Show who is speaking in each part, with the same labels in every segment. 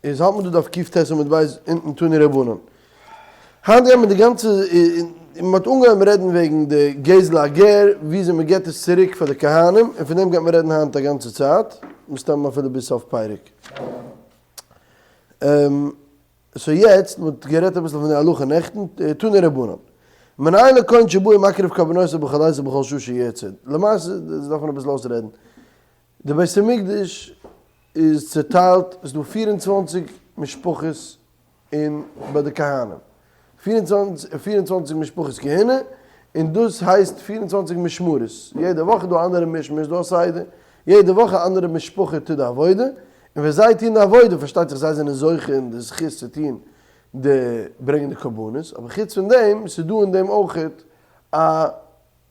Speaker 1: איז האלט מען דא דף קט עמוד ב' אונטן תנו רבנן. היינט גייט מען די גאנצע, מען האט אנגעהויבן רעדן וועגן די גזל הגר, וויאזוי מען געבט עס צוריק פאר די כהנים, און פון דעם גייט מען רעדן היינט א גאנצע צייט, מסתם אפילו ביז סוף פרק. so יעצט, מען האט גערעדט אביסל פון די הלכה נעכטן, תנו רבנן. מנין לכהן שבא ומקריב קרבנותיו בכל עת ובכל שעה שירצה. למעשה, דאס דארף מען אביסל אויסרעדן. די בית המקדש איז צוטיילט, עס איז דא 24 משפחות אין ביי די כהנים, 24 משפחות כהונה, און דאס הייסט 24 משמרות, יעדע וואך איז דא א אנדערע משמר, איז דא א סדר, יעדע וואך א אנדערע משפחה טוט די עבודה, און ווען זיי טוען די עבודה, פארשטייט זיך זיי זענען זוכה אין די זכות צו טון די ברענגען די קרבנות, אבער חוץ פון דעם, ס'איז דא אין דעם אויכעט א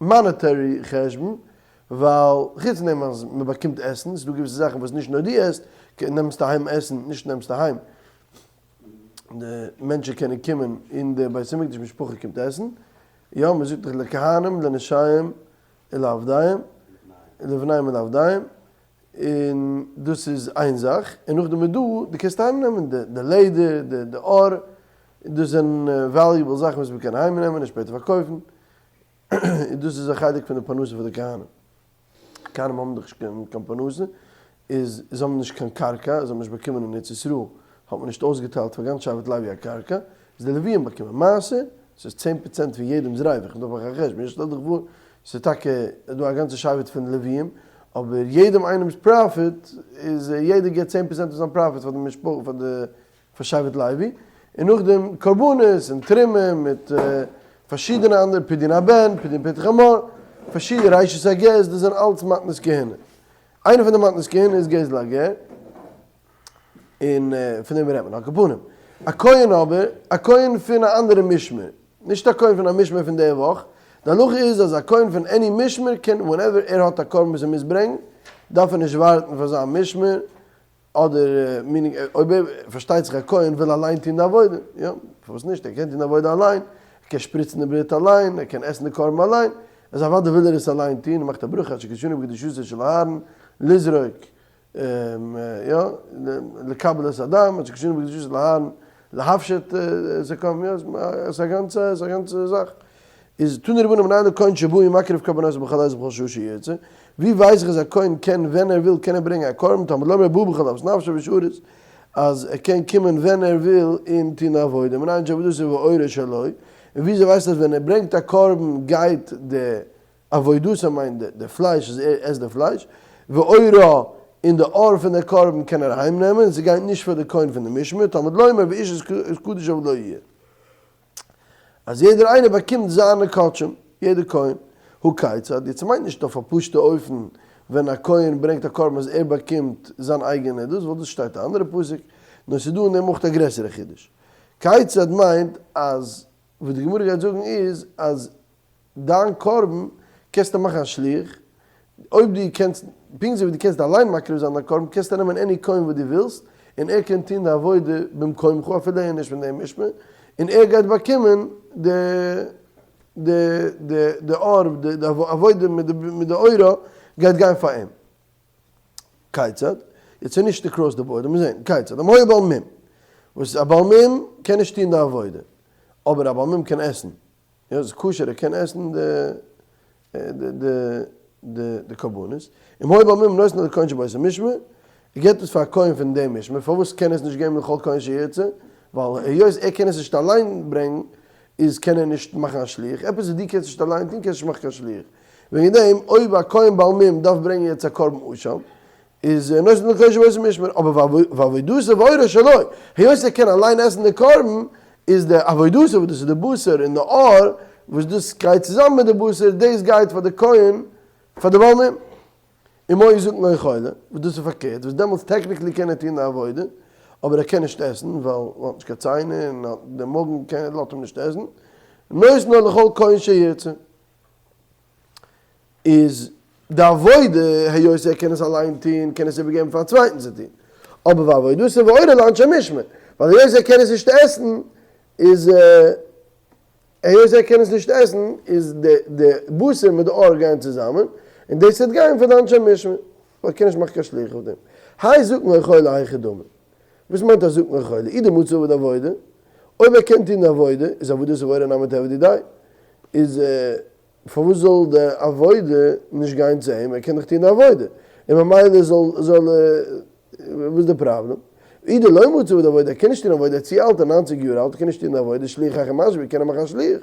Speaker 1: monetary חשבון, ווייל חוץ פון דעם אז מען באקומט עסן, ס'איז דא געוויסע זאכן וואס נישט נאר דו עסט, נעמסט אהיים עסן, נישט נעמסט אהיים, די מענטשן קענען קומען אין די בית המקדש משפחה קומט עסן, יא מען זאגט דאך לכהנים לנשיהם ולעבדיהם, לבניהם ולעבדיהם, און דאס איז איין זאך, און נאכדעם איז דא, דו קענסט אהיים נעמען די לעדער, די עור, דאס זענען valuable זאכן וואס מען קען אהיים נעמען און שפעטער פארקויפן. און דאס איז א חלק פון די פרנסה פאר די כהנים. כהנים האבן דאך נישט קיין פרנסה, איז זיי האבן נישט קיין קרקע, זיי האבן נישט באקומען אין ארץ ישראל, האט מען נישט אויסגעטיילט פאר גאנץ שבט לוי א קרקע, איז די לוויים באקומען מעשר, ס'איז 10% פון יעדעמ'ס רווח, מ'דארף מאכן א חשבון, יעצט שטעל דיך פאר, ס'איז טאקע דא א גאנצע שבט פון לוויים, אבער יעדעם איינעמ'ס profit איז יעדער גיבט 10% פון זיין profit פאר די משפחה, פאר די פאר שבט לוי, און נאכדעם קרבנות און תרומה מיט פארשידענע אנדערע פדיון הבן, פדיון פטר חמור, פארשידענע ראשית הגז, דאס זענען אלץ מתנות כהונה. איינע פון די מתנות כהונה איז גזל הגר, און פון דעם רעדט מען. על כל פנים, א כהן אבער, א כהן פון א אנדערע משמר, נישט א כהן פון א משמר פון די וואך, די הלכה איז אז א כהן פון any משמר קען whenever ער האט א קרבן וואס ער מוז ברענגן, דארף ער נישט ווארטן פאר זיין משמר, אדער meaning אויב ער, פארשטייט זיך א כהן וויל אליין טון די עבודה, יא, פארוואס נישט, ער קען טון די עבודה אליין, ער קען שפריצן די בלוט אליין, ער קען עסן די קרבן אליין, אז אוודאי וויל ער עס אליין טון, ער מאכט א ברכה אשר קדשנו בקדושתו של אהרן, לזרוק, יא, לקבל את הדם, אשר קדשנו בקדושתו של אהרן, להפשיט את הקרבן, יא, ס'איז א גאנצע, ס'איז א גאנצע זאך. איז תנו רבנן מנין לכהן שבא ומקריב קרבנותיו בכל עת ובכל שעה שירצה, ווי ווייס איך אז א כהן קען ווען ער וויל קען ער ברענגען א קרבן, תלמוד לומר בא בכל אוות נפשו ושרת, אז ער קען קומען ווען ער וויל און טון א עבודה, מנין שעבודתו ועורו שלו, און וויאזוי ווייסט אז ווען ער ברענגט א קרבן גייט די עבודתו מיינט די פלייש אז ער עסט די פלייש, ועורו און די עור פון די קרבן קען ער אהיים נעמען, ס'גייט נישט פאר די כהן פון די משמר, תלמוד לומר ואיש את קדשיו לו יהיה. אז יעדער איינער באקומט זיינע קדשים, יעדער כהן, הא כיצד, יעצט ס'מיינט נישט אויף א פשוטע אופן ווען א כהן ברענגט א קרבן אז ער באקומט זיין אייגענע דאס, ווייל דאס שטייט א אנדערע פסוק, נאר ס'איז דא אין דעם אויך א גרעסערע חידוש. כיצד מיינט אז וואס די גמרא גייט זאגן איז אז דיין קרבן קענסטו מאכן א שליח, אויב דו קענסט, פונקט אזוי ווי דו קענסט אליין מקריב זיין דיין קרבן, קענסטו נעמען any כהן וואס דו ווילסט, און ער קען טון די עבודה במקומך אפילו ער איז נישט פון די משמר, און ער גייט באקומען די די די די עור, די עבודה מיט די עורה גייט גיין פאר אים. כיצד? יעצט איז נישט across the board, לאמיר זען, כיצד? אם היה בעל מום, וואס א בעל מום קען נישט טון די עבודה, אבער א בעל מום קען עסן, יא ס'איז כשר ער קען עסן די די די די קרבנות, אם היה בעל מום נותנו לכהן שבאותו משמר, ער געבט עס פאר א כהן פון דעם משמר, פארוואס קען ער עס נישט געבן לכל כהן שירצה, ווייל היות ער קען עס נישט אליין ברענגן, איז קען ער נישט מאכן א שליח, עפעס וואס דו קענסט נישט אליין טון קענסט נישט מאכן קיין שליח, וועגן דעם אויב א כהן בעל מום דארף ברענגען יעצט א קרבן אשם, איז נותנו לכהן שבאותו משמר, אבער ועבודתו ועורו שלו, היות ער קען אליין עסן די קרבן, איז די עבודתו וואס דאס איז די בשר און די עור וואס דאס גייט צוזאמען מיט די בשר, דאס גייט פאר די כהן פאר די בעל מום. אם היה זקן או חולה, וואס דאס איז פארקערט, וואס דעמאלטס technically קען ער טון די עבודה, אבער ער קען נישט עסן ווייל ער האט נישט קיין ציינער און די מאגן קען לאזט אים נישט עסן, נותנו לכל כהן שירצה. איז די עבודה, היות ער קען עס אליין טון, קען עס איבערגעבן פאר א צווייטן צו טון. אבער ועבודתו ועורו לאנשי משמר, ווייל היות ער קען עס נישט עסן, איז היות ער קען עס נישט עסן, איז די די בשר מיט די עור גייען צוזאמען, און דאס וועט גיין פאר די אנשי משמר, ווייל ער קען נישט מאכן קיין שליח אויף דעם. האי זקן או חולה היכי דמי. וואס מיינט א זקן וחולה? אי דמצי עביד עבודה, אויב ער קען טון די עבודה, איז עבודתו ועורו נמי תיעביד דידיה, איז פארוואס זאל די עבודה נישט גיין צו אים, ער קען דאך טון די עבודה, און ממילא זאל זאל וואס איז די פראבלעם? אי דלא מצי עביד עבודה, ער קען נישט טון עבודה, ער איז צו אלט, ער איז 90 יאר אלט, ער קען נישט טון די עבודה, שליח היכי משוי, קען ער מאכן א שליח.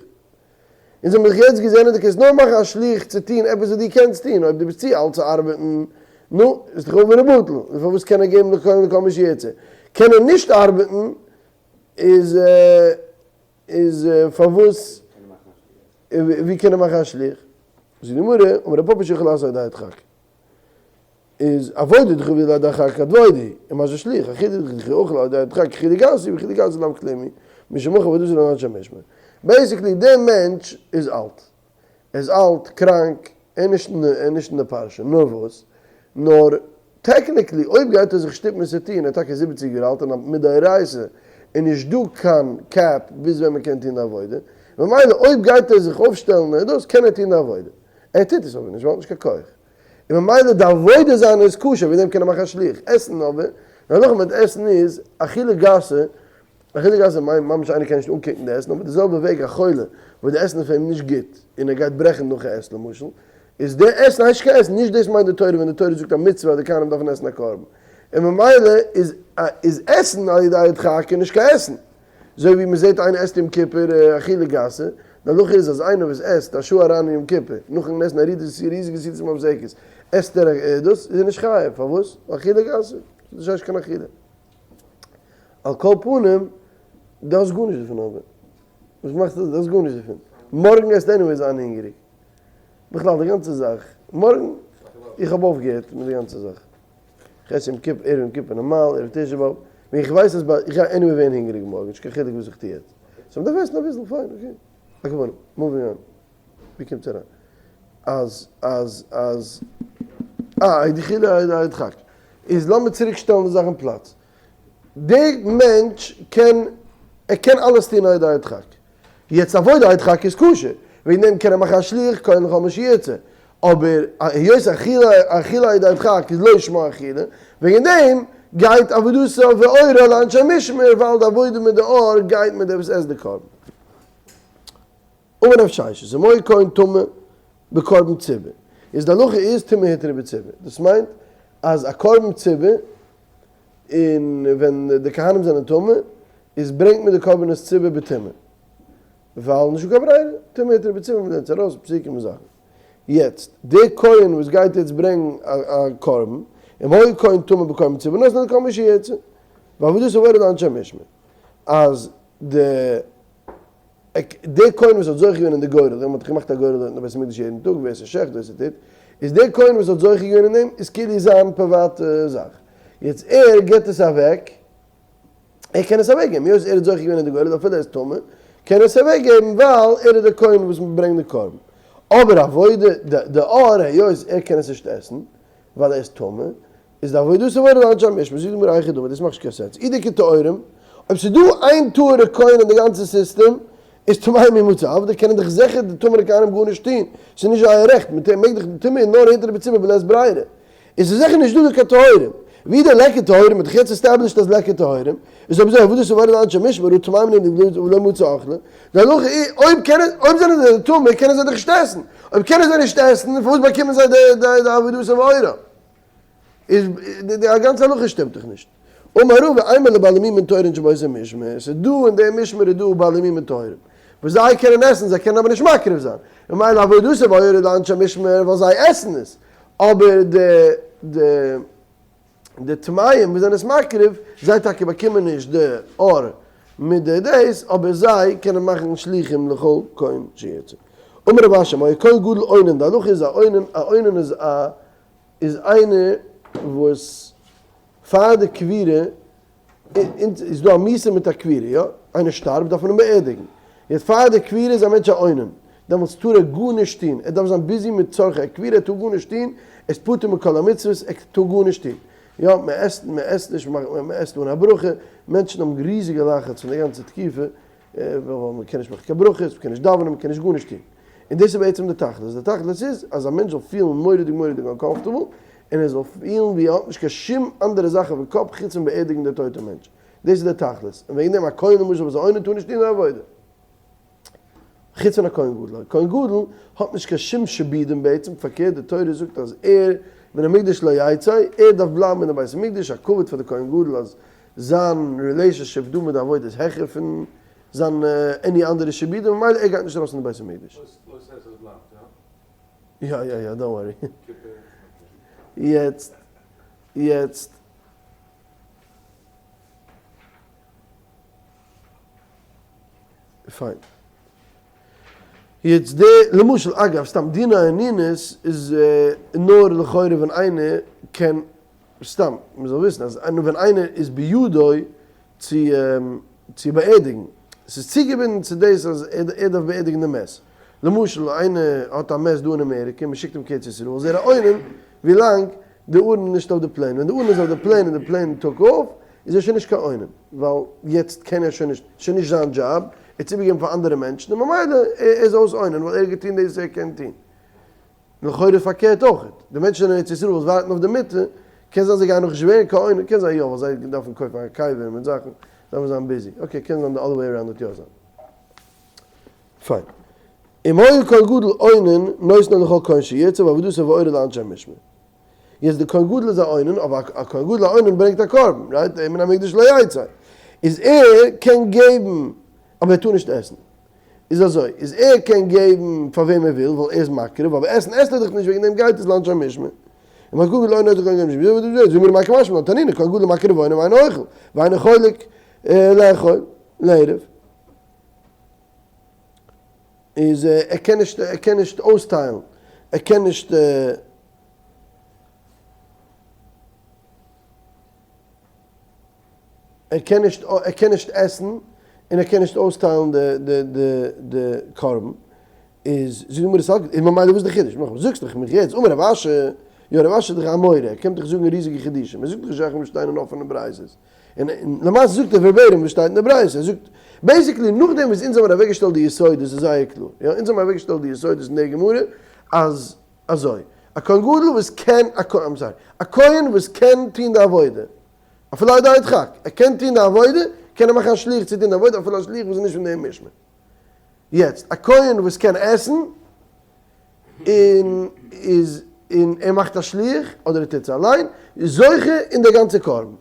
Speaker 1: אונז האבן דאך יעצט געזען אז דו קענסט נאר מאכן א שליח צו טון עפעס וואס דו קענסט טון, אויב דו ביסט צו אלט צו ארבעטן, נו, איז דאך עובר ובטל, און פארוואס קען ער געבן לכהן לכל מי שירצה? קען ער נישט ארבעטן, איז איז פארוואס ווי קען ער מאכן א שליח? זאגט די גמרא, אמר רב פפא שיכול לעשות על ידי הדחק. איז עבודה דכי עביד על ידי הדחק עבודה, און מה זה שליח? אכילה דכי אוכל על ידי הדחק אכילה גסה, ואכילה גסה לאו כלום היא, משום הכי עבודתו לאנשי משמר. Basically דער מענטש איז אלט. ער איז אלט, קראנק, ער איז נישט אין די פרשה. נאר וואס? נאר technically אויב גייט ער זיך שטופן און ס'טוהן, ער איז טאקע 70 יאר אלט און מדאורייתא איז נישט דא קיין cap ביז ווען מ'קען טוהן די עבודה, ממילא אויב גייט ער זיך אויפשטעלן און דאס קען ער טוהן די עבודה. ער טוט עס אבער נישט ווייל ער האט נישט קיין כח. און ממילא די עבודה זיינע איז כשר, וועגן דעם קען ער מאכן א שליח. עסן אבער, די הלכה מיט עסן איז, אכילה גסה, אכילה גסה מיינט ממש איינער קען נישט אנקוקן די עסן, אבער די זעלבע וועג א חולה וואס די עסן איז פאר אים נישט גוט, און ער גייט ברעכן נאכן עסן למשל, איז די עסן הייסט נישט קיין עסן, נישט דאס מיינט די תורה ווען די תורה זאגט א מצוה אז די כהנים דארפן עסן א קרבן, און ממילא איז איז עסן על ידי הדחק נישט קיין עסן. אזוי ווי מען זעט איינער עסט יום כיפור אכילה גסה, די הלכה איז אז איינער וואס עסט א שעה אריין אין יום כיפור, נאכן עסן א ריזיגע סעודת המפסקת, עסט ער דאס, איז ער נישט חייב, פארוואס? אכילה גסה, דאס הייסט קיין אכילה. על כל פנים, דו האסט גארנישט דערפון אבער. וואס מאכסטו, דו האסט גארנישט דערפון. מארגן גייסטו anyway זיין הונגעריג. בכלל די גאנצע זאך, מארגן, איך האב אויפגעהערט מיט די גאנצע זאך. איך עס יום כיפור, ערב יום כיפור נארמאל, ערב תשעה באב, ווען איך ווייס אז איך גיי anyway ווערן הונגעריג מארגן, נישט קיין חילוק וואס איך טו יעצט. So מ'דארף עסן אביסל, פיין, okay. על כל פנים, moving on. ווי קומט עס אריין? אז, אז, אז, אה, די חילה הדחק. איז לאמיר צוריק שטעלן די זאך אין פלאץ. דער מענטש קען, ער קען אלעס טון על ידי הדחק. יעצט עבודה הדחק איז כשר, וועגן דעם קען ער מאכן א שליח כהן לכל מי שירצה, אבער היות אכילה אכילה על ידי הדחק איז לא שמה אכילה, וועגן דעם גייט עבודתו ועורו לאנשי משמר, ווייל די עבודה מיט די עור גייט מיט דער וואס עסט די קרבן. אמר רב ששת, אם היה כהן טמא בקרבן ציבור, איז די הלכה איז טומאה הותרה בציבור, דאס מיינט אז א קרבן ציבור, און ווען די כהנים זענען טמא, איז ברענגט מען די קרבנות ציבור בטומאה, ווייל נישטא קיין ברירה, טומאה הותרה בציבור, מען לערנט עס ארויס, פסוקים און זאכן. יעצט, דער כהן וואס גייט יעצט ברענגן א קרבן, אם היה כהן טמא בקרבן ציבור, נותנו לכל מי שירצה, ועבודתו ועורו לאנשי משמר, אז די דער כהן וואס האט זוכה געווען אין די גורל, מען האט געמאכט א גורל אין די בית המקדש יעדן טאג ווער ס'שעכט ווער ס'טוט, איז דער כהן וואס האט זוכה געווען אין דעם איז כאילו זיין פריוואטע זאך, יעצט ער גיבט עס אוועק, ער קען עס אוועק געבן, היות ער האט זוכה געווען אין די גורל אפילו ער איז טמא, קען ער עס אוועק געבן ווייל ער איז דער כהן וואס ברענגט די קרבן, אבער עבודה, די עור, היות ער קען עס נישט עסן, ווייל ער איז טמא, איז די עבודתו ועורו לאנשי המשמר, זאגט די גמרא היכי דמי, דאס מאכט נישט קיין sense, אי דאיכא טהורים, אויב ס'איז דא איין טהור'ע כהן אין די גאנצע סיסטעם, איז טמאים מי מצו עבדי, קענען דאך זיכער די טמא'נע כהנים גארנישט טון, ס'איז נישט זייער רעכט, מיט מעג דאך די טומאה נאר הותרה בציבור בלית ברירה, איז ס'איז זיכער נישט דא דא קיין טהורים, ואי דליכא טהורים, מ'האט דאך יעצט established אז ליכא טהורים, איז אויב אזוי עבודתו ועורו לאנשי המשמר, הא טמאים נינהו ולא מצו אכלי, די הלכה איז, אויב קענען, אויב זענען זיי טמא קענען זיי דאך נישט עסן, אויב קענען זיי נישט עסן, פארוואס באקומען זיי די עבודתו ועורו? איז די גאנצע הלכה שטימט דאך נישט. אמר רבא אימא לבעלי מומין טהורין שבאותו משמר, ס'איז דא אין די משמר איז דא בעלי מומין טהורים, וואס זיי קענען עסן, זיי קענען אבער נישט מקריב זיין, ממילא עבודתו ועורו לאנשי משמר ווייל זיי עסן עס, אבער די די די טמאים וואס זענען עס מקריב, זיי טאקע באקומען נישט די עור מיט די דאס, אבער זיי קענען מאכן שליחים לכל כהן שירצה. אמר רב אשי, אם היה כהן גדול אונן, די הלכה איז א אונן, א אונן איז א איז איינער וואס פאר די קבירה איז דא א מיתה מיט א קבירה, יא? איינער שטארבט דארף מען אים באערדיגן, יעצט פאר די קבירה איז א מענטש א אונן, דעמאלטס טאר ער גארנישט טון, ער דארף זיין busy מיט צרכי הקבירה, ער טאר גארנישט טון, ער איז פטור מכל המצוות, ער טאר גארנישט טון, יא, מען עסט, מען עסט נישט, מען עסט אן א ברכה, מענטשן האבן ריזיגע לחץ פון די גאנצע תקופה, ווייל מען קען נישט מאכן קיין ברכות, מען קען נישט דאווענען, מען קען נישט גארנישט טון. און דאס איז בעצם די תכלית. די תכלית איז אז א מענטש זאל פילן מורא'דיג מורא'דיג uncomfortable, און ער זאל פילן ווי ער האט נישט קיין שום אנדערע זאך אויפן קאפ חוץ פון באערדיגן די טויטע מענטש. דאס איז דער תכלית. און וועגן דעם א כהן למשל וואס איז א אונן טאר נישט טון די עבודה. חוץ פון א כהן גדול. א כהן גדול האט נישט קיין שום שעבודים בעצם, פארקערט די תורה זאגט אז ער, מן המקדש לא יצא, ער דארף בלייבן אין די בית המקדש, א כבוד פאר די כהן גדול אז זיין relationship דא מיט די עבודה איז העכער פון זיין any אנדערע שעבודים, ממילא ער גייט נישט ארויס פון די בית המקדש. יא יא יא, don't worry. יעצט, יעצט. פיין. יעצט די, למשל, אגב, סתם דינא אנינות איז נאר לכאורה ווען איינער קען, סתם, מען זאל וויסן אז ווען איינער איז בידו צו צו באערדיגן, ס'איז צוגעבינדן צו דאס אז ער דארף באערדיגן די מת. למשל איינער האט א מת דא אין אמעריקע און מען שיקט אים קיין ארץ ישראל, איז ער א אונן ווילאנג די ארון איז נישט אויף די plane, ווען די ארון איז אויף די plane און די plane took off איז ער שוין נישט קיין אונן, ווייל יעצט קען ער שוין נישט, ס'איז שוין נישט זיין דזשאב, ער האט עס איבערגעגעבן פאר אנדערע מענטשן און ממילא ער איז אויס אונן ווייל ער האט געטון דאס וואס ער קען טון. לכאורה פארקערט אויך, די מענטשן אין ארץ ישראל וואס ווארטן אויף די מיטה, קען זיין זיי גייען נאכנישט ווערן קיין אונן, קען זיין יא ווייל זיי דארפן קויפן א קבר מיט זאכן, דארפן זיין busy, okay קען זיין די other way around וועט יא זיין. פיין. אם היה כהן גדול אונן נותנו לכל כהן שירצה ועבודתו ועורה לאנשי המשמר. יעצט די כהן גדול איז א אונן, אבער א כהן גדול א אונן ברענגט א קרבן, right? מן המקדש לא יצא. איז ער קען געבן, אבער ער טאר נישט עסן. איז אזוי, איז ער קען געבן פאר וועם ער וויל, ווייל ער איז מקריב, אבער עסן עסט ער דאך נישט, וועגן דעם גייט עס לאנשי המשמר. אם הכהן גדול אונן נותנו לכל כהן שירצה, זאג מיר מאי קמשמע לן, תנינא, כהן גדול מקריב ואונן ואינו אוכל, ואינו חולק לאכול, לערב. איז ער קען נישט, ער קען נישט אויסטיילן, ער קען נישט. ער קען נישט, ער קען נישט עסן און ער קען נישט אויסטיילן די די די די קרבן, איז זאגט די גמרא סלקא, איז ממילא וואס איז די חידוש? נאכאמאל זאגסט דאך מיך יעצט, אמר רב אשי, יא רב אשי איז דאך א אמורא, ער קומט דאך זאגן ריזיגע חידושים, ער זאגט דאך נישט זאכן וואס שטייען אין אפענע ברייתות, און למעשה זאגט ער verbatim וואס שטייט אין די ברייתא, ער זאגט basically נאכדעם וואס אונז האבן אוועקגעשטעלט די יסודות איז זייער קלאר, יא אונז האבן אוועקגעשטעלט די יסודות אין די גמרא אז אזוי, א כהן גדול וואס קען, א כהן, I'm sorry, א כהן וואס קען טון די עבודה, אפילו על ידי הדחק, ער קען טון די עבודה, קען ער מאכן א שליח צו טון די עבודה אפילו א שליח וואס איז נישט פון די משמר. יעצט, א כהן וואס קען עסן, און איז און ער מאכט א שליח, אדער ער טוט עס אליין, איז זוכה אין די גאנצע קרבן.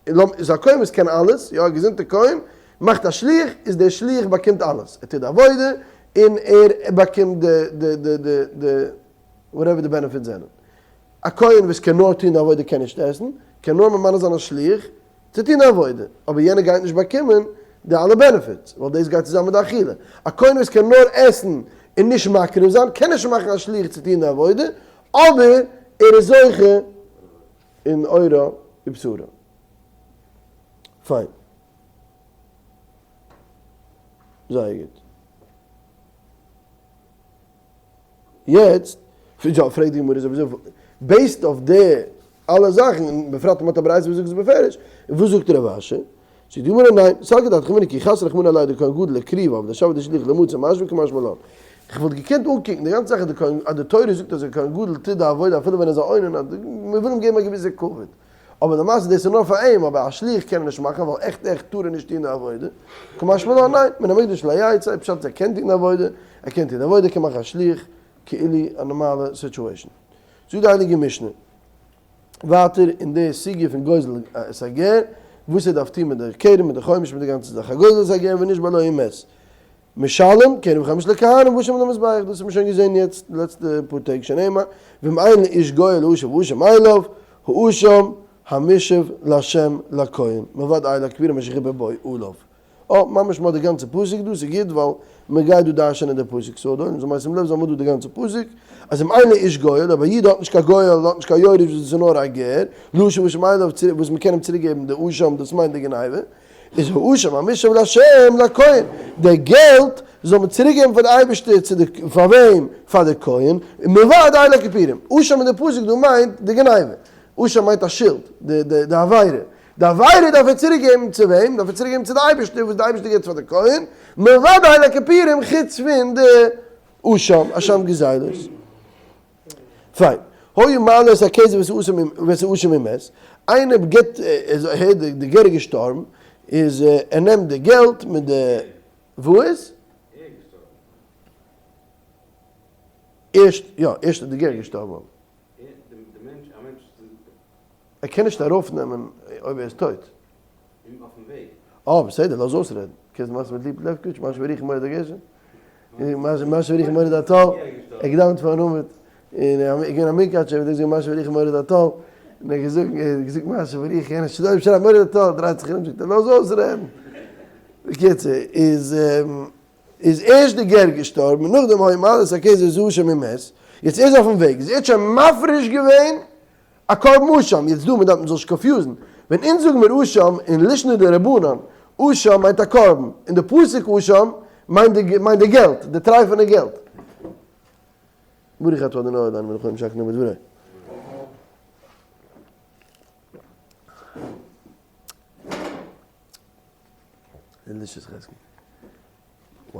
Speaker 1: איז א כהן וואס קען אלעס, יא א געזונטע כהן, מאכט א שליח, איז דער שליח באקומט אלעס, ער טוט די עבודה, און ער באקומט די די די די די whatever די benefits זענען. א כהן וואס קען נאר טון די עבודה קען נישט עסן, קען נאר ממנה זיין א שליח צו טון די עבודה, אבער יענער גייט נישט באקומען די אלע benefits, ווייל דאס גייט צוזאמען מיט די אכילה. א כהן וואס קען נאר עסן און נישט מקריב זיין, קען נישט מאכן א שליח צו טון די עבודה, אבער ער איז זוכה אין עורה ובשרה. פיין. זייער גוט. יעצט, יא, פרעגט די גמרא אזוי, based אויף די אלע זאכן, און בפרט מ'האט א ברייתא וואס זאגט עס בפירוש, און וואס זאגט רב אשי? זאגט די גמרא ניין, סלקא דעתך אמינא כי חס רחמנא עליה דכהן גדול לקריבה אבער דשבת דשליח למצה משמע קמשמע לן. איך וואלט געקענט אנקוקן די גאנצע זאך אז די כהן אז די תורה זאגט אז די כהן גדול טוט די עבודה אפילו ווען ער איז א אונן אז מ'וויל אים געבן א געוויסע כבוד. אבער למעשה דאס איז נאר פאר אים, אבער א שליח קען ער נישט מאכן ווייל עכט עכט טאר ער נישט טון די עבודה. קמשמע לן ניין, מן המקדש לא יצא, פשט איז ער קען טון די עבודה, ער קען טון די עבודה, ער קען מאכן א שליח כאילו א נארמאלע situation. זאגט די הייליגע משנה ווייטער אין די סוגיא פון גוזל את הגר, וואס ער דארף טון מיט די קרן, מיט די חומש, מיט די גאנצע זאך, הגוזל את הגר ונשבה לו ומת, משלם קרן וחומש לכהנים ואשם למזבח, דאס האט מען שוין געזען יעצט די לעצטע פאר טעג שנאמר, ואם אין לאיש גואל להשיב האשם אליו, האשם המושב לה' לכהן, מלבד איל הכפורים אשר יכפר בו עליו. אה, ממש מ'האט די גאנצע פסוק דא, ס'גוט ווייל מ'גייט דא דרש'ענען די פסוק, so דא זאל מען שים לב זיין מ'האט דא די גאנצע פסוק, אז אם אין לאיש גואל, אויב א איד האט נישט קיין גואל, האט נישט קיין יורש וואס איז נאר א גר, להשיב האשם אליו, וואס מ'קען אים צוריק געבן די אשם, דאס מיינט די גניבה, איז האשם המושב לה' לכהן, די געלט זאל מען צוריק געבן פאר די אייבערשטער צו די, פאר וועם? פאר די כהן, מלבד איל הכפורים, אשם אין די פסוק דא מיינט די גניבה, אשם מיינט א שולד, די די די עבירה, די עבירה דארף ער צוריק געבן צו וועם? דארף ער צוריק געבן צו די אייבערשטער וואס די אייבערשטער געבט פאר די כהן, מלבד איל הכפורים חוץ פון די אשם, אשם גזילות. פיין. היה מעלה את הכסף ואת האשם ומת, איינער גיבט, די גר איז געשטארבן, איז ער נעמט די געלט מיט די וואס? ערשט יא ערשט איז די גר געשטארבן. ער קען נישט ארויפנעמען אויב ער איז טויט. אה בסדר לאז אויסרעדן. קענסט מאכן מיט ליפ לעפקאוויטש משהו וריחי מוריד הגשם? משהו וריחי מוריד הטל? ער האט געדאווענט פארן עמוד און ער איז געווען א מונקאטשער האט ער געזאגט משהו וריחי מוריד הטל און ער האט געזאגט ער האט געזאגט משהו וריחי יענער שטייט אויף שרייט מוריד הטל דרייט זיך ארום זאגט ער לאז אויסרעדן. בקיצור איז איז ערשט די גר געשטארבן און נאכדעם היה מעלה את הכסף ואת האשם ומת, יעצט ער איז אויפן וועג איז ער האט שוין מפריש געווען א קרבן אשם, יעצט דא מ'דארף מ'זאל נישט confuse ן, ווען אונז זאגן מיר אשם אין לישנא דרבנן, אשם מיינט א קרבן, און די פסוק אשם מיינט די מיינט די געלט, די טרייפענע געלט. ברוך אתה ה' אלוהינו מלך העולם שהכל נהיה בדברו. Delicious חזקי. Wow.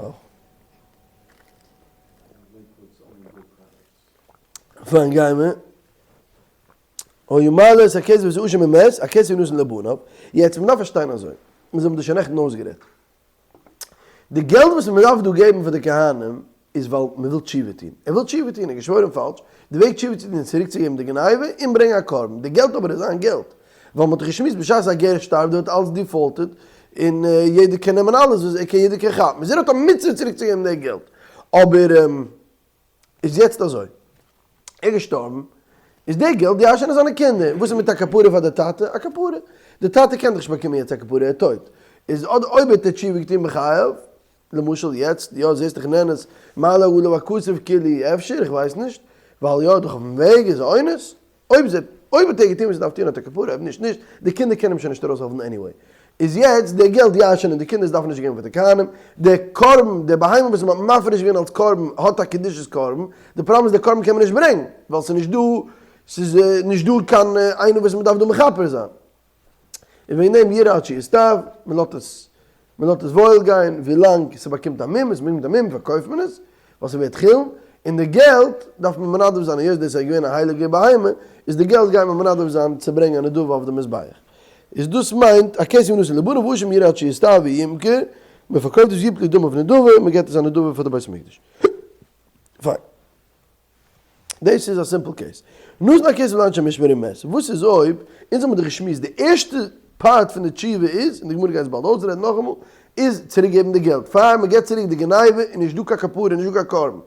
Speaker 1: פיין גייען מיר. היה מעלה את הכסף ואת האשם ומת, הכסף ינתן לבניו. יעצט מ'דארף פארשטיין אזוי. מיר האבן דאס שוין נעכטן אויסגערעדט. די געלט וואס מ'דארף דא געבן פאר די כהנים איז ווייל מ'וויל תשובה טון. ער וויל תשובה טון, ער האט געשוואוירן פאלש. די וועג תשובה צו טון איז צוריקצוגעבן די גניבה און ברענגען א קרבן. די געלט אבער איז זיין געלט. ווייל מ'האט דאך געשמועסט בשעת א גר שטארבט ווערט אלעס defaulted און יעדער קען נעמען אלעס וואס ער קען יעדער קען כאפן. איז ער האט א מצוה צוריקצוגעבן די געלט. אבער איז יעצט אזוי. ער איז געשטארבן, איז די געלט ירש'ענען זיינע קינדער, וואס איז מיט א כפרה פאר די טאטע? א כפרה? די טאטע קען דאך נישט באקומען יעצט א כפרה, ער איז טויט. איז אדער אויב האט ער תשובה געטון בחייו, למשל יעצט, יא זעסט דאך נאנס, מעלה עליו הכתוב כאילו אפשר, איך ווייס נישט, ווייל יא דאך אויפן וועג איז אונס, אויב זי, אויב האט ער געטון וואס ער דארף טון האט ער כפרה, אויב נישט נישט, די קינדער קענען אים שוין נישט ארויסהעלפן anyway. איז יעצט די געלט ירש'ענען די קינדער, עס דארף נישט געבן פאר די כהנים, די קרבן, די בהמה וואס מען האט מפריש געווען אלס קרבן האט א קדושת קרבן, די פראבלעם איז די קרבן קען מען נישט ברענגן, ווייל ס'איז נישט דא, ס'איז נישט דא קיין איינער וואס מען דארף דא מכפר זיין. און וועגן דעם ירעה עד שיסתאב, מען לאזט עס, מען לאזט עס וואויל גיין ווילאנג ס'באקומט א מום, עס באקומט א מום פארקויפט מען עס, ווייל ס'ווערט חולין, און די געלט דארף מען מנדב זיין, היות דאס איז געווען א הייליגע בהמה, איז די געלט גייט מען מנדב זיין צו ברענגען א נדבה אויף די מזבח. איז דאס מיינט, הכסף ינתן לבניו והאשם ירעה עד שיסתאב וימכר, מען פארקויפט עס יפלו דמיו נדבה, מען געבט עס א נדבה פאר די בית המקדש. פיין. דאס איז א simple case. נתן הכסף לאנשי משמר ומת. וואס איז אויב, אונז האבן דאך געשמועסט די ערשטע part פון די תשובה איז, און די גמרא גייט עס באלד אויסרעדן נאכאמאל, איז צוריק געבן די געלט. פאר מען געבט צוריק די גניבה איז נישט דא קיין כפרה נישט דא קיין קרבן.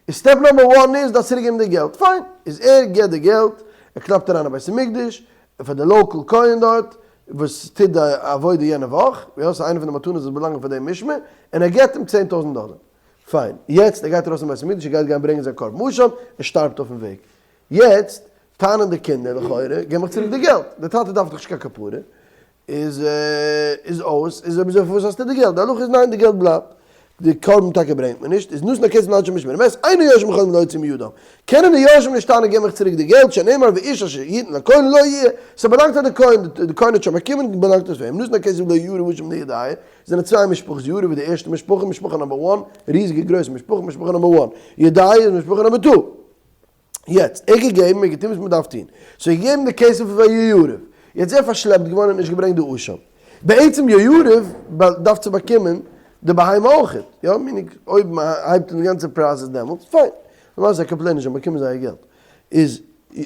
Speaker 1: איז step number one איז דארפסט צוריק געבן די געלט. פיין. איז ער געבט די געלט, ער קלאפט אריין אין בית המקדש, פאר די local כהן דארט, וואס טוט די עבודה יענע וואך, יא, ס'איז איינע פון די מתנות וואס באלאנגען פאר די משמר, און ער געבט אים 10,000 דאלער. פיין, יעצט ער גייט ארויס אין בית המקדש, ער גייט גיין ברענגען זיין קרבן אשם, ער שטארבט אויפן וועג. יעצט טענה'ן די קינדער לכאורה, געב מיך צוריק די געלט, די טאטע דארף דאך נישט קיין כפרה, איז איז אויס, איז אויב אזוי פארוואס האסטו די געלט? די הלכה איז ניין די געלט בלייבט, די קרבן טאקע ברענגט מען נישט, איז נתן הכסף לאנשי משמר ומת, אין היורשים יכולים להוציא מידם, קענען די יורשים נישט טענה'ן געב מיך צוריק די געלט, שנאמר ואיש אשר יתן לכהן לו יהיה, ס'באלאנגט פאר די כהן, די כהן האט שוין באקומען באלאנגט עס פאר אים, נתן הכסף ליהויריב ואשם לידעיה, זענען צוויי משפחות, יהויריב איז די ערשטע משפחה, משפחה number one, ריזיגע גרויסע משפחה, משפחה number one, ידעיה איז משפחה number two. יעצט, ער געגעבן, ער געטון וואס מ'דארף טון. so ער געגעבן די כסף פאר יהויריב. יעצט איז ער פארשלעפט געווארן און נישט געברענגט די אשם. בעצם יהויריב דארף צו באקומען די בהמה אויכעט. יא, meaning אויב מ'הייבט אן די גאנצע process דעמאלטס, פיין. למעשה זיי complain ען נישט, זיי באקומען זייער געלט. איז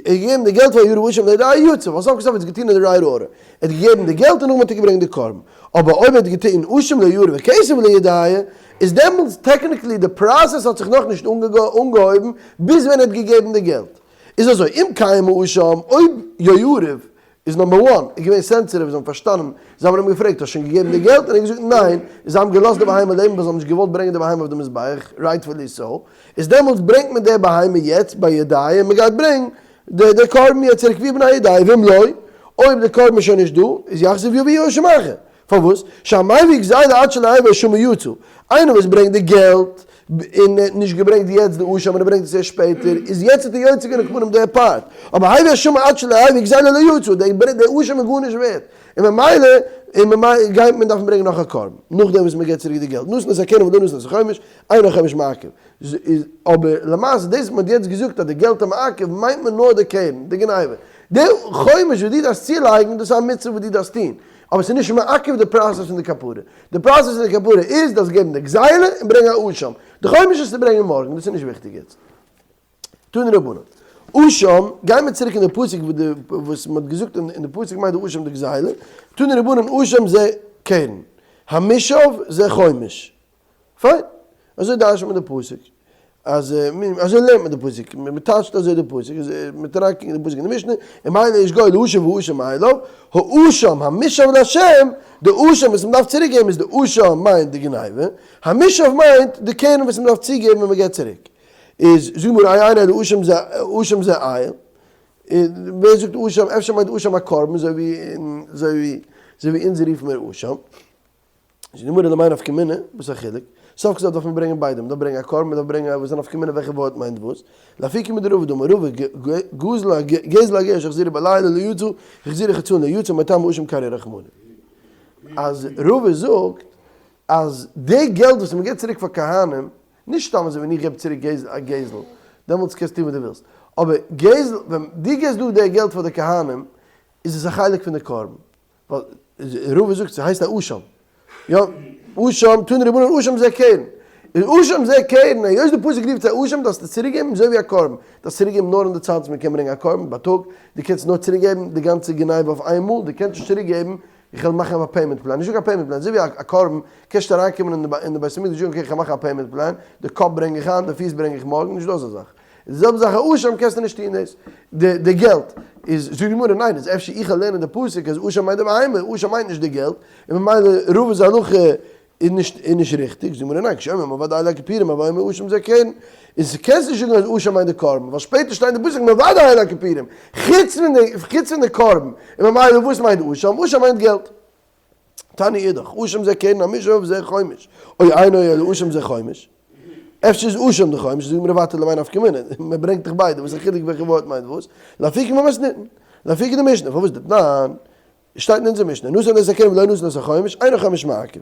Speaker 1: ער געגעבן די געלט פאר יהויריב ואשם לידעיה יצא, ווייל סוף כל סוף האט עס געטון אין די right order. ער האט געגעבן די געלט און נאכדעם האט ער געברענגט די קרבן. אבער אויב ער האט געטון אשם ליהויריב וכסף לידעיה, איז דעמאלטס technically די process האט זיך נאכנישט אנגעהויבן ביז ווען ער האט געגעבן די געלט. איז אזוי, אם קיים האשם, אויב יהויריב איז number one, איז געווען sensitive, זיי האבן פארשטאנען, זיי האבן אים געפרעגט, האסט שוין געגעבן די געלט? און ער האט געזאגט ניין, זיי האבן געלאזט די בהמה לעבן ווייל זיי האבן נישט געוואלט ברענגען די בהמה אויף די מזבח, rightfully so, איז דעמאלטס ברענגט מען די בהמה יעצט ביי ידעיה און מען גייט ברענגן די די קרבן יעצט צוריק ווי בני ידעיה, ואם לא, אויב די קרבן איז שוין נישט דא, איז יחזיר ויביא אשם אחר. פארוואס? שהמביא גזילה עד שלא יביא אשמו יצא. איינער וואס ברענגט די געלט און ער האט נישט געברענגט יעצט די אשם און ער ברענגט עס ערשט שפעטער, איז יעצט האט ער יוצא געווען עכ"פ די part. אבער הביא אשמו עד שלא יביא גזילה לא יצא, די אשם איז גארנישט ווערט. און ממילא און ממילא גייט מען דארפן ברענגען נאך א קרבן נאכדעם וואס מען געבט צוריק די געלט. נתן את הקרן ולא נתן את החומש, אין החומש מעכב. איז אבער למעשה דאס וואס מען האט יעצט געזאגט אז די געלט איז מעכב מיינט מען נאר די קרן, די גניבה. די חומש וואס דו דארפסט צולייגן דאס איז א מצוה וואס דו דארפסט טון. אבער ס'איז נישט מעכב די process פון די כפרה. די process פון די כפרה איז דארפסט געבן די גזילה און ברענגען א אשם. די חומש איז צו ברענגען מארגן, דאס איז נישט וויכטיג יעצט. תנו רבנן. אשם, גייען מיר צוריק אין די פסוק וואס מען האט געזאגט אין די פסוק מיינט די אשם די גזילה. תנו רבנן אשם זה קרן. המושב זה חומש. פיין. אזוי דרש'נט מען די פסוק. אז אזוי לערנט מען די פסוק. מען טייטשט אזוי די פסוק. מען טראגט די פסוק אין די משנה. אם אין לאיש גוי להשיב האשם אליו. האשם המושב להשם. די אשם וואס מען דארף צוריק געבן איז די אשם מיינט די גניבה. המושב מיינט די קרן וואס מען דארף צוגעבן ווען מען געבט צוריק. איז זאג מיר איי איינער די אשם זה אשם זה איל, ווער זאגט אשם, אפשר מיינט אשם א קרבן אזוי ווי אזוי ווי אזוי ווי אונז רופן מיר אשם, זאגט די גמרא למאי נפקא מינה, וואס איז א חילוק, סוף כל סוף דארף מען ברענגען ביידע, מען דארף ברענגען א קרבן, מען דארף ברענגען א, וואס איז א נפקא מינה וועלכע ווארט מיינט וואס, לאפוקי מדרבא דאמר רבא גזל גזל הגר שהחזירו בלילה לא יצא, החזירו חצאין לא יצא, מאי טעמא אשם קרייה רחמנא. אז רבא זאגט אז די געלט וואס מען גיבט צוריק פאר כהנים נישט סתם אזוי ווען איך געב צוריק א גזל, דעמאלטס קענסטו טון וואס דו ווילסט, אבער גזל, ווען דו געבסט דא די געלט פאר די כהנים, איז עס א חלק פון די קרבן, ווייל רבא זאגט ס'הייסט א אשם, יא, אשם, תנו רבנן אשם זה קרן, איז אשם זה קרן, היות די פסוק רופט עס א אשם דארפסטו עס צוריק געבן אזוי ווי א קרבן, דארפסט צוריק געבן נאר אין די צייט וואס מען קען ברענגען א קרבן בייטאג, דו קענסט נאר צוריק געבן די גאנצע גניבה אויף איינמאל, דו קענסט נישט צוריק געבן איך וועל מאכן א payment plan, נישט דא קיין payment plan, אזוי ווי א קרבן, קענסט אריינקומען אין די בית המקדש זאגן okay איך וועל מאכן א payment plan, די קאפ ברענג איך היינט, די פיס ברענג איך מארגן, נישט דא אזא זאך. די זעלבע זאך א אשם קענסטו נישט טון דאס. די געלט איז, זאגט די גמרא ניין, איז אפשר איך וועל לערנען די פסוק אז אשם מיינט די בהמה, אשם מיינט נישט די געלט, און ממילא רבא'ס הלכה איז נישט איז נישט ריכטיג, זאגט די גמרא ניין, כשאומר מוודע אילי הכפורים הוי אומר אשם זה קרן, איז קענסט נישט זאגן אז אשם מיינט די קרבן, ווייל שפעטער שטייט אין די פסוק מוודע אילי הכפורים, חוץ פון די חוץ פון די קרבן, און ממילא וואס מיינט אשם? אשם מיינט געלט. תניא אידך, אשם זה קרן המושב זה חומש, או אינו אלא אשם זה חומש. אפשר איז אשם די חומש, זאגט די גמרא ווייטער למאי נפקא מינה, מען ברענגט דאך ביידע, וואס איז א חילוק וועלכע ווארט מיינט וואס, לאפוקי ממתניתין, לאפוקי די משנה, פארוואס דתנן? שטייט אין אונזער משנה, נתן את הקרן ולא נתן את החומש, אין החומש מעכב.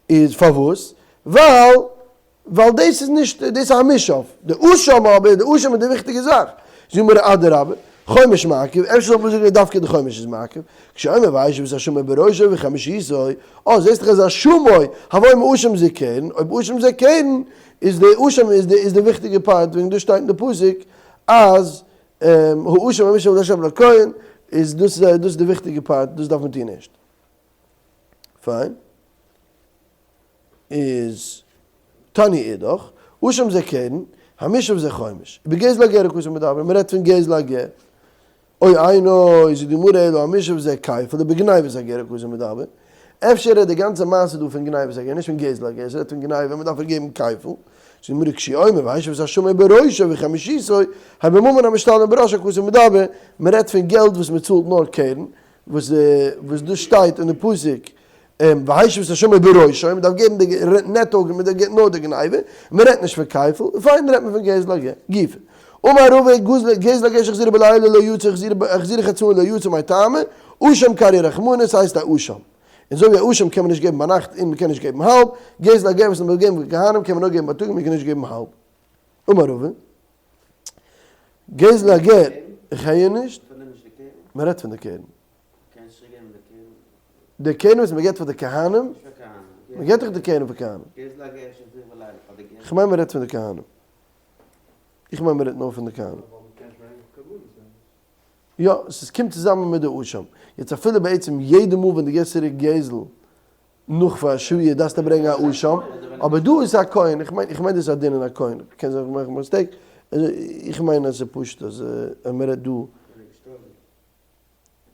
Speaker 1: איז פארוואס? ווייל ווייל דאס איז נישט, דאס איז א המושב. די אשם אבער, די אשם איז די וויכטיגע זאך. זאגט מיר אדרבה, חומש מעכב, אפשר זאל מען זאגן אז דווקא די חומש איז מעכב, כשאומר והשיב את אשמו בראשו וחמישיתו, אה זעסט דאך אז אשמו, הוי אומר אשם זה קרן, אויב אשם זה קרן, איז די אשם איז די איז די וויכטיגע part, וועגן דאס שטייט אין די פסוק אז האשם המושב לה' לכהן, איז דאס דאס איז די וויכטיגע part, דאס דארף מען טון ערשט. פיין. איז תניא אידך, אשם זה קרן, המושב זה חומש. בגזל הגר הכתוב מדבר, מען רעדט פון גזל הגר. או אינו, זאגט די גמרא אלא המושב זה כפל, ובגניבת הגר הכתוב מדבר. אפשר רעדט די גאנצע מעשה דא פון גניבת הגר, נישט פון גזל הגר, עס רעדט פון גניבה, מען דארף איר געבן כפל. זאגט די גמרא כשהוא אומר והשיב את אשמו בראשו וחמישיתו, הוי בממון המשתלם בראש הכתוב מדבר, מען רעדט פון געלט וואס מען צאלט נאר קרן, וואס וואס דאס שטייט אין די פסוק והשיב את אשמו בראשו, מען דארף געבן די נעטא, מען דארף געבן נאר די גניבה, מען רעדט נישט פון כפל, און פיין רעדט מען פון גזל הגר, גופא. אמר רבא גזל הגר שהחזירו בלילה לא יצא החזירו חצאין לא יצא מאי טעמא, אשם קרייה רחמנא, ס'הייסט א אשם. און אזוי ווי א אשם קען מען נישט געבן ביינאכט און מען קען נישט געבן האלב, גזל הגר וואס מען וויל געבן פאר כהנים קען מען נאר געבן בייטאג און מען קען נישט געבן האלב. אמר רבא. גזל הגר, איך הער נישט. מען רעדט פון די קרן. די קרן וואס מען געבט פאר די כהנים, מען געבט דאך די קרן פאר כהנים. איך מיין מען רעדט פון די כהנים. איך מיין מען רעדט נאר פון די כהנים. יא, עס קומט צוזאמען מיט די אשם. יעצט אפילו בעצם יעדע מאל ווען דו געבסט צוריק גזל נאך פאר שבועה דארפסטו ברענגען א אשם, אבער דא איז א כהן, איך מיין איך מיין דאס איז א דין אין א כהן, קען זיין איך מאך mistake, איך מיין אז ס'איז פשוט אז מען רעדט דא.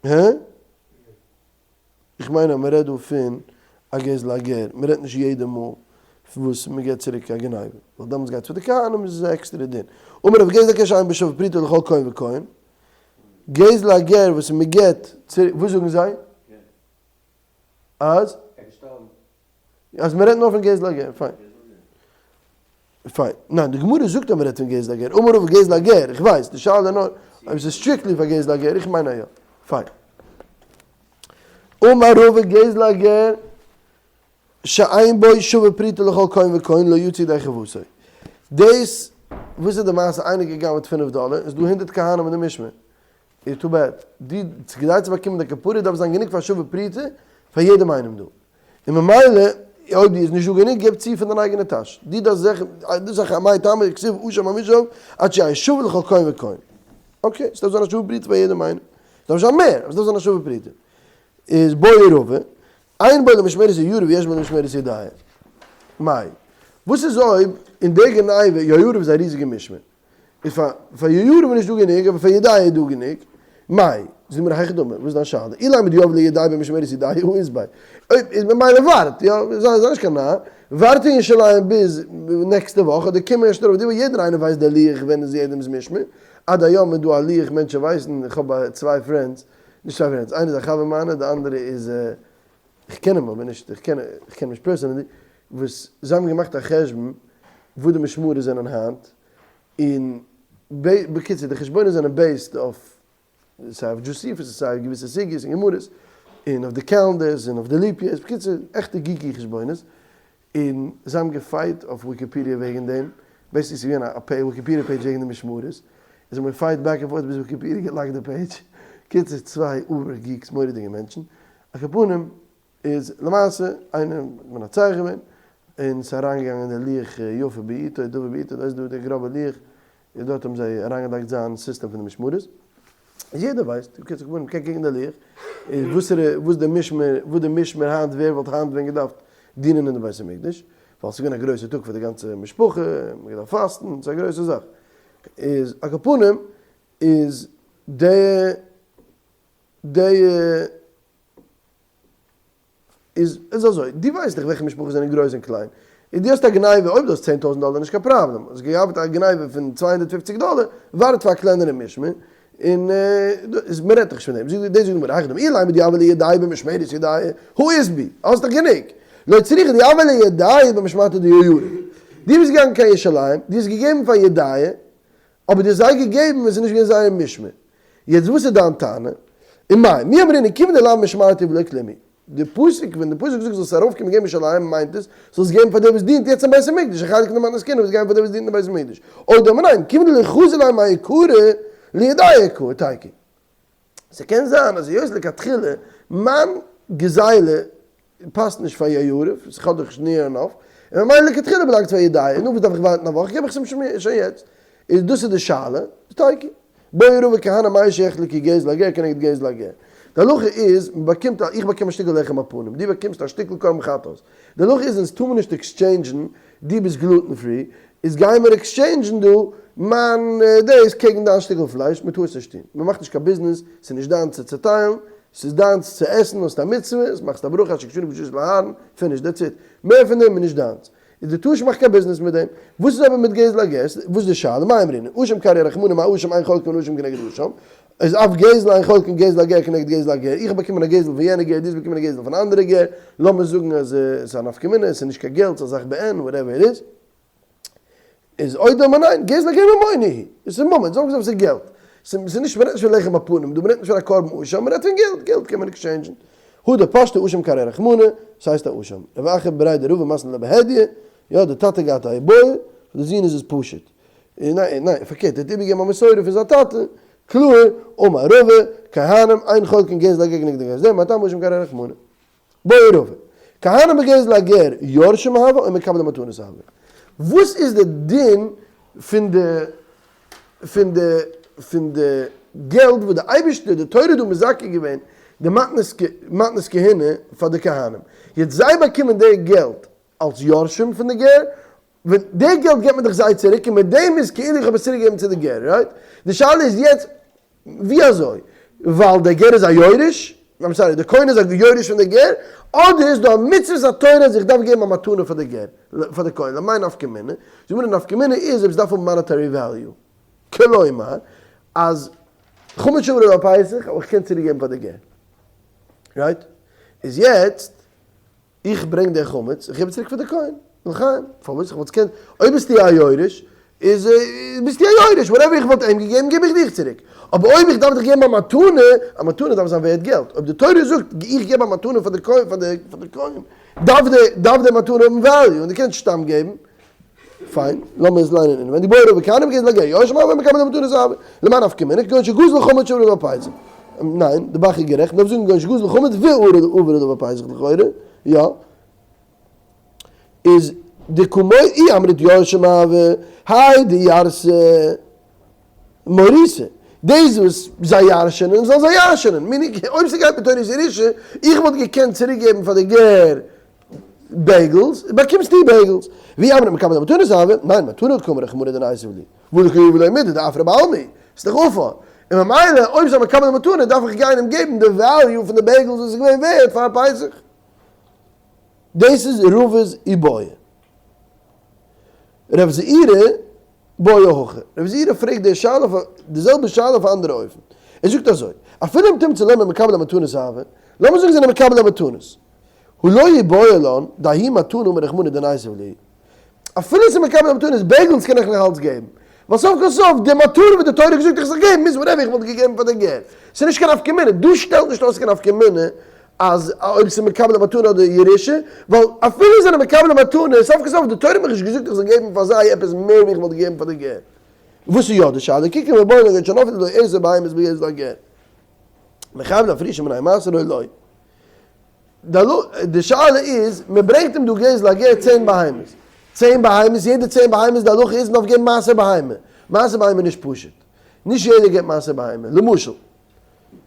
Speaker 1: הע? איך מיין אז מען רעדט דא פון א גזל הגר, מען רעדט נישט יעדע מאל וואס מען געבט צוריק א גניבה, ווייל דעמאלטס גייט עס פאר די כהנים איז עס א עקסטערע דין. אמר רב גזל הגר שאין בו שווה פרוטה לכל כהן וכהן, גזל הגר וואס מען געבט צוריק, וואס זאגן זיי? אז? אז מען רעדט נאר פון גזל הגר, פיין. פיין. ניין, די גמרא זאגט אז מען רעדט פון גזל הגר. אמר רבא גזל הגר, איך ווייס, די שאלה איז נאר אויב ס'איז strictly פאר גזל הגר, איך מיין אז יא. פיין. אמר רבא גזל הגר שאין בו שווה פרוטה לכל כהן וכהן לא יצא ידי חובתו. דאס, וואס איז די מעשה איינער געגנב'ט פינף דאלער, איז דא הונדערט כהנים אין די משמר. איז too bad. די, כדי צו באקומען די כפרה דארף זיין גענוג פאר שווה פרוטה. פאר יעדעם איינעם דא. און ממילא אויב די איז נישט דא גענוג געב צו פון דיין אייגענע טאש. די דארפסט זיך, דאס איז א מאי טעמא כתיב אשם המושב עד שיהא שווה לכל כהן וכהן. okay, ס'דארף זיין א שווה פרוטה פאר יעדעם איינעם. ס'דארף נישט זיין מער, אבער ס'דארף זיין א שווה פרוטה. איז בעי רבא, אין בו למשמרת יהויריב ויש בו למשמרת ידעיה. מאי. וואס איז אויב אין די גניבה, יהויריב איז א ריזיגע משמר. איז פאר פאר יהויריב איז נישט דא גענוג אבער פאר ידעיה איז דא גענוג. מאי. זאג מיר היכי דמי, וואס איז דיין שאלה? אילימא דיהב ליה ידעיה במשמרת ידעיה הא אית ביה. אויב איז ממילא ווארט, יא, זיי זיי נישט קיין נאר, ווארט אין ירושלים ביז נעקסטע וואך אדער קום ערשט ארויף, די וואך יעדער איינער ווייסט די לוח ווען איז יעדעמס משמר, עד היום איז דא א לוח מענטשען ווייסן, איך האב צוויי friends, נישט צוויי friends, איינער איז א חבר מיינער די אנדערע איז איך קען אים אבער נישט, איך קען איך קען אים נישט personally, וואס זיי האבן געמאכט א חשבון וואו די משמרות זענען היינט, און בקיצור די חשבונות זענען based אויף סיי אויף דזשאסיפוס און סיי אויף געוויסע סוגיות און גמרות, און אויף די calendars און אויף די leap years, בקיצור עכטע geeky חשבונות, און זיי האבן געפייט אויף וויקיפידיע וועגן דעם, basically ס'איז געווען א וויקיפידיע page וועגן די משמרות, און זיי האבן געפייט back and forth ביז וויקיפידיע געלאקט די page, קיצור צוויי over geeks מורא'דיגע מענטשן, על כל פנים איז למעשה איינער מנצח געווען, און ס'איז אריינגעגאנגען די לוח יפה בעיתו דבר בעיתו, דאס איז דא די גראבע לוח, און דארט האבן זיי אריינגעלייגט זיין סיסטעם פון די משמרות, איז יעדער ווייסט, בקיצור כמובן מ'קען קוקן די לוח, איז וואסערע וואס די משמר וואס די משמר היינט ווער וואלט היינט ווען געדארפט דינען אין די בית המקדש, ווייל ס'איז געווען א גרויסע טאג פאר די גאנצע משפחה, מ'האט געדארפט פאסטן, ס'איז א גרויסע זאך, איז על כל פנים איז די די. איז איז אזוי, דו ווייסט דאך וועלכע משפחות זענען גרויס און קליין, און דו האסט א גניבה, אויב דו האסט 10,000 דאלער נישט קיין פראבלעם, האסט געהאט א גניבה פון 250 דאלער, ווארט פאר א קלענערע משמר, און איז מען רעדט דאך נישט פון דעם, זאגט דאס זאגט די גמרא, היכי דמי אילימא דיהב ליה ידעיה במשמרת ידעיה, הא אית ביה, האסט דאך גענוג, לא צריכא דיהב ליה ידעיה במשמרתא דיהויריב, דו ביסט געגאנגען קיין ירושלים, דו האסט געגעבן פאר ידעיה, אבער דו האסט זיי געגעבן ווען ס'איז נישט געווען זייער משמר. יעצט וואס איז דיין טענה? און מאי, מי אמרינן כיוון דלאו משמרתיה ולא כלום היא. די פסוק, ווען די פסוק זאגט זאלסט ארויפקומען געבן ירושלים מיינט עס, זאלסט געבן פאר דער וואס דינט יעצט אין בית המקדש, א חלק פון די מתנות כהונה וואס גייען פאר דער וואס דינט אין בית המקדש. או דלמא ניין, כיוון דלא חזי ליה מעיקרא לידעיה קא תיקו. ס'קען זיין אז היות לכתחילה מיין גזילה פאסט נישט פאר יהויריב, ס'כאפט דאך נישט near enough, און ממילא לכתחילה באלאנגט פאר ידעיה, נו וואס דארף איך ווארטן א וואך, געב איך עס אים שוין יעצט. איז דאס איז די שאלה, איז תיקו. בעי רבא כהנים מהו שיחלקו גזל הגר כנגד גזל הגר. די הלכה איז, מ'באקומט א, איך באקום א שטיקל לחם הפנים, דו באקומסט א שטיקל קרבן חטאת. די הלכה איז אונז טאר מען נישט עקסטשעינדזשן, דו ביסט gluten free, איז גיימער עקסטשעינדזשן דא מיין דאס קעגן דיין שטיקל פלייש, מ'טאר עס נישט טון. מ'מאכט נישט קיין ביזנעס, ס'איז נישט דיינס צו צעטיילן, ס'איז דיינס צו עסן, האסט א מצוה, מאכסט א ברכה אשר קדשנו במצותיו לאהרן, finish, that's it. מער פון דעם איז נישט דיינס. איז די טאר נישט מאכן קיין ביזנעס מיט דעם. וואס איז אבער מיט גזל הגר? וואס איז די שאלה? מאי אמרינן? אשם קרייה רחמנא מה אשם אין חולקין אשם כנגד אשם? איז אף גזל אין חולקין גזל הגר כנגד גזל הגר? איך האב באקומען א גזל פון יענע גר, דו האסט באקומען א גזל פון אנדערע גר, לאמיר זאגן אז עס איז א נפקא מינה, עס איז נישט קיין געלט, ס'איז א זאך בעין, whatever it is. איז או דלמא ניין, גזל הגר ממונא הוא. עס איז ממון, זאג נישט אז עס איז געלט. ס'איז נישט, מ'רעדט נישט פון לחם הפנים דא, מ'רעדט נישט פון א קרבן אשם, מ'רעדט פון געלט, געלט קען מען עקסטשעינדזשן. הדר פשטה אשם קרייה רחמנא, ס'הייסט א אשם. רב אחא בריה דרבא מתני לה בהדיא, יא די טאטע געהאט א איבעיא, פאר די זון איז עס פשוט. ניין ניין פארקערט ער האט איבערגעגעבן א מסורה פון זיין טאטע, קלאר, אמר רבא, כהנים אין חולקין גזל הגר כנגד גזל, מה טעם אשם קרייה רחמנא. בעי רבא, כהנים בגזל הגר יורשים הוו או מקבלי מתנות הוו? וואס איז די דין פון די פון די פון די געלט וואס די אייבערשטער די תורה האט דא מזכה געווען די מתנות מתנות כהונה פאר די כהנים, יעצט זיי באקומען די געלט אלס יורשים פון די גר, ווען די געלט געבט מען דאך זיי צוריק און מיט דעם איז כאילו איך האב עס צוריק געגעבן צו די גר, right? די שאלה איז יעצט ווי אזוי? ווייל דער גר איז א יורש? I'm sorry, דער כהן איז א יורש פון דער גר? אדער איז דא א מצוות התורה אז איך דארף געבן א מתנה פאר דער גר, פאר דער כהן, למאי נפקא מינה? זאג מיר די נפקא מינה איז אויב עס דארף האבן monetary value. כלומר, אז חמץ שעבר על הפסח, אבער איך קען צוריק געבן פאר דער גר. right? איז יעצט. איך ברענג די חמץ, איך געב עס צוריק פאר די כהן, לחיים, פארוואס? איך וואלט עס געקענט, אויב ביסטו א יורש, איז ביסטו א יורש, whatever איך וואלט אים געגעבן געב איך דיך צוריק, אבער אויב איך דארף דיך געבן א מתנה, א מתנה דארף זיין ווערד געלט, אויב די תורה זאגט איך געב א מתנה פאר די כהן, פאר די כהן, דארף די דארף די מתנה האבן value, און דו קענסט סתם געבן, פיין, לאמיר עס ליינען אינעווענדיג, בעי רבא כהנים בגזל הגר, יורשים הוו או מקבלי מתנות הוו, למאי נפקא מינה, כגון שגזל חמץ שעבר על הפסח. ניין, די ב"ח איז גערעכט, מ'דארף זאגן כגון שגזל חמץ ועבר עליו הפסח לכאורה, יא. איז דקא אי אמרת יורשים הוו, האי דירתי מוריתא, דאס וואס זיי ירש'ענען זאלן זיי ירש'ענען, meaning אויב ס'גייט מיט תורת ירושה, איך וואלט געקענט צוריק געבן פאר די גר bagels, באקומסטו bagels. ואי אמרת מקבלי מתנות הוו, ניין מתנה קאמר רחמנא דניתיב להו, והא דקא יהבי ליה מידי דעפרא בעלמא, ס'איז דאך עפר. און ממילא אויב זיי מקבל מתנה דארף איך גיין אים געבן די value פון די bagels וואס איז געווען ווערד פאר פסח. דאס איז רבא'ס איבעיא. רב זעירא בעי הכי. רב זעירא פרעגט די שאלה אויף די זעלבע שאלה אויף א אנדערע אופן. ער זאגט אזוי, אפילו אם תמצא לומר מקבלי מתנות הוו, לאמיר זאגן זיי זענען מקבלי מתנות. הא לא איבעיא לן, דההיא מתנה אמר רחמנא דניתיב להו. אפילו ס'איז מקבלי מתנות, bagels קען איך נאך אלץ געבן. ווייל סוף כל סוף, די מתנה וואס די תורה האט געזאגט איך זאל געבן איז whatever איך וואלט געגעבן פאר די גר. ס'איז נישט קיין נפקא מינה. דא שטעלט נישט אויס קיין נפקא מינה אז אויב ס'איז מקבלי מתנה אדער ירושה, ווייל אפילו זענען מקבלי מתנה, סוף כל סוף די תורה האט מיך נישט געזאגט איך זאל געבן פאר זיי עפעס מער ווי איך וואלט געגעבן פאר די גר. וואס איז יא די שאלה? קוק אין רבונו גייט שוין אויף די עשר בהמות בגזל הגר. מחייב להפריש מני מעשר או לא. די שאלה איז, מען ברענגט אים דא גזל הגר צען בהמות. צען בהמות, יעדע צען בהמות די הלכה איז מען דארף געבן מעשר בהמה. מעשר בהמה איז נישט פשוט. נישט יעדער געבט מעשר בהמה. למשל,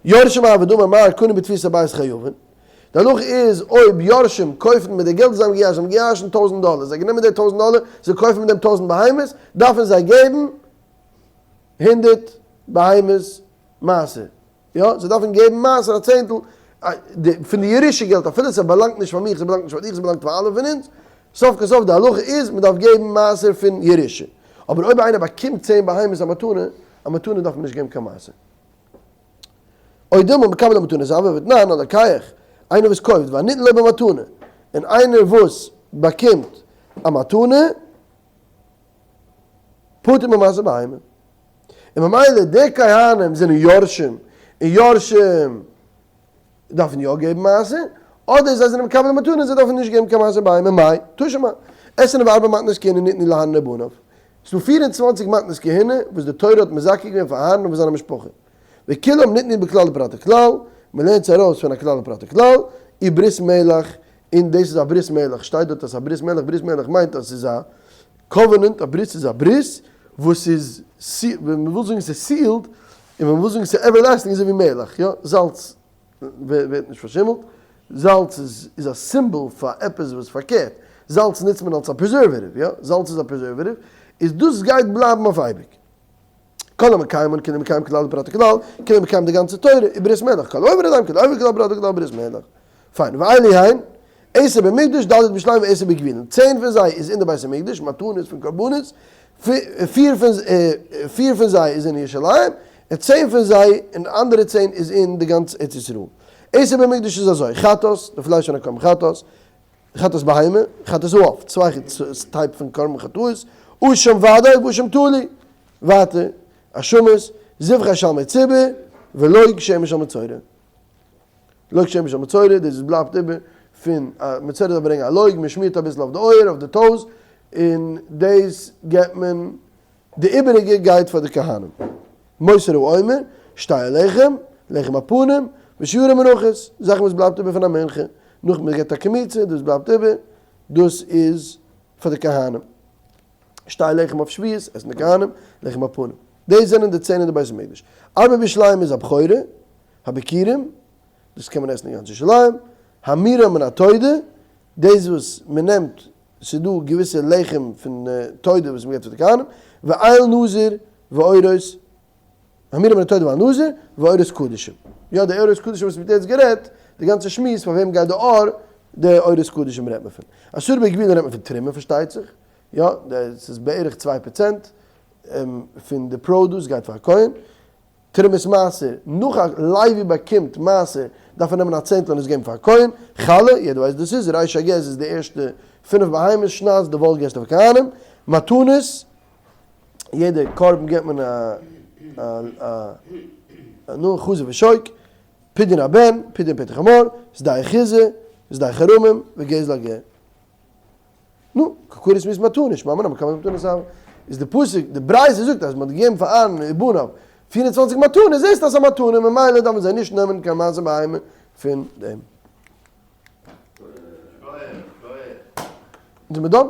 Speaker 1: יורשים הוו דאמר מר קנו בתפוסת הבית חייבין. די הלכה איז אויב יורשים קויפן מיט די געלט וואס זיי האבן געירשנט, זיי האבן געירשנט טויזנט דאלער, זיי גענומען די טויזנט דאלער, זיי קויפן מיט דעם טויזנט בהמות, דארפן זיי געבן הונדערט בהמות מעשר. יא, זיי דארפן געבן מעשר א צענטל פון די ירושה געלט, אפילו ס'באלאנגט נישט פאר מיך, ס'באלאנגט נישט פאר דיך, ס'באלאנגט פאר אלע פון אונז, סוף כל סוף די הלכה איז מ'דארף געבן מעשר פון ירושה. אבער אויב איינער באקומט צען בהמות א מתנה, א מתנה דארף מען נישט געבן קיין מעשר. או דילמא מקבלי מתנות הוו ותנן הלוקח, איינער וואס קויפט והניתן לו במתנה, און איינער וואס באקומט א מתנה, פטור ממעשר בהמה. און ממילא די כהנים זענען יורשים, און יורשים דארפן יא געבן מעשר, אדער זיי זענען מקבלי מתנה און זיי דארפן נישט געבן קיין מעשר בהמה, מאי, תא שמע, עשרים וארבע מתנות כהונה ניתנו לאהרן ולבניו, ס'דא 24 מתנות כהונה וואס די תורה האט מזכה געווען פאר אהרן און פאר זיינע משפחה, וכולם ניתנו בכלל ופרט וכלל, מ'לערנט עס ארויס פון א כלל ופרט וכלל, וברית מלח, און דאס איז א ברית מלח, שטייט דארט אז א ברית מלח, ברית מלח מיינט אז ס'איז א covenant, א ברית איז א ברית וואס איז, ווען מ'וויל זאגן ס'איז sealed, און ווען מ'וויל זאגן ס'איז everlasting אזוי ווי מלח, יא, זאלץ ווערט נישט פארשימלט, זאלץ איז איז א סימבאל פאר עפעס וואס פארקערט, זאלץ נוצט מען אלס א preservative, יא, זאלץ איז א preservative, איז דאס גייט בלייבן אויף אייביג. כל המקיימן כאילו מקיים כלל ופרט וכלל, כאילו מקיים די גאנצע תורה, וברית מלח, כל העובר עליהם כאילו עובר כלל ופרט וכלל ברית מלח. פיין, ואלו הן, עשר במקדש, ד' בירושלים ועשר בגבולין. צען פון זיי איז אין די בית המקדש, מתנות פון קרבנות, פיר פון פיר פון זיי איז אין ירושלים, און צען פון זיי, און די אנדערע צען איז אין די גאנץ ארץ ישראל. עשר במקדש איז אזוי, חטאת, די פלייש פון א קרבן חטאת, חטאת בהמה, חטאת העוף, צוויי type פון קרבן חטאות, אשם ודאי ואשם תלוי, ווייטער, אשמות, זבחי שלמי ציבור, ולוג שמן של מצורע. לוג שמן של מצורע, דאס וואס בלייבט איבער פון א מצורע דארף ברענגען א לוג, מען שמירט אביסל אויף די אויער, אויף די toes, און דאס געבט מען, די איבעריגע גייט פאר די כהנים. מותר העומר, שתי הלחם, לחם הפנים, ושיירי מנחות, זאכן וואס בלייבט איבער פון א מנחה, נאך מען געבט א קמיצה, דאס בלייבט איבער, דאס איז פאר די כהנים. שתי לחם אויף שבועות, עסן די כהנים, לחם הפנים. דאס זענען די צען אין די בית המקדש. ארבע בירושלים איז הבכורה, הביכורים, דאס קען מען עסן אין גאנץ ירושלים, המורם מן התודה, דאס וואס מען נעמט, ס'איז דא געוויסע לחם פון תודה וואס מען געבט פאר די כהנים, ואיל נזיר ועורות, המורם מן התודה ואיל נזיר, ועורות קדשים. יא, די עורות קדשים וואס מ'האט יעצט גערעדט, די גאנצע שמועס פאר וועם גייט די עור, די עורות קדשים רעדט מען פון. עשרה בגבולין רעדט מען פון תרומה פארשטייט זיך, יא, ס'איז בערך 2% פון די produce גייט פאר א כהן. תרומת מעשר, נאך א לוי באקומט מעשר דארף ער נעמען א צענטל און עס געבן פאר א כהן, חלה, יעדער ווייסט דאס איז, ריש הגז איז די ערשטע פינף בהמות, שניידסט די וואל געסטו פאר כהנים, מתנות, יעדע קרבן געבט מען א א נו, חזה ושוק, פדיון הבן, פדיון פטר חמור, שדה אחוזה, שדה כרמים, וגזל הגר. נו, קא קרי ס'איז מתנה, שמע מינה מקבל מתנות הוה. איז די פסוק, די ברייתא זאגט אז מען האט געגעבן פאר אהרן ובניו. 24 מתנה, זעסט אז ס'איז א מתנה, ממילא דארף מען זיי נישט נעמען קיין מעשר בהמה פון דעם. זעמיר done?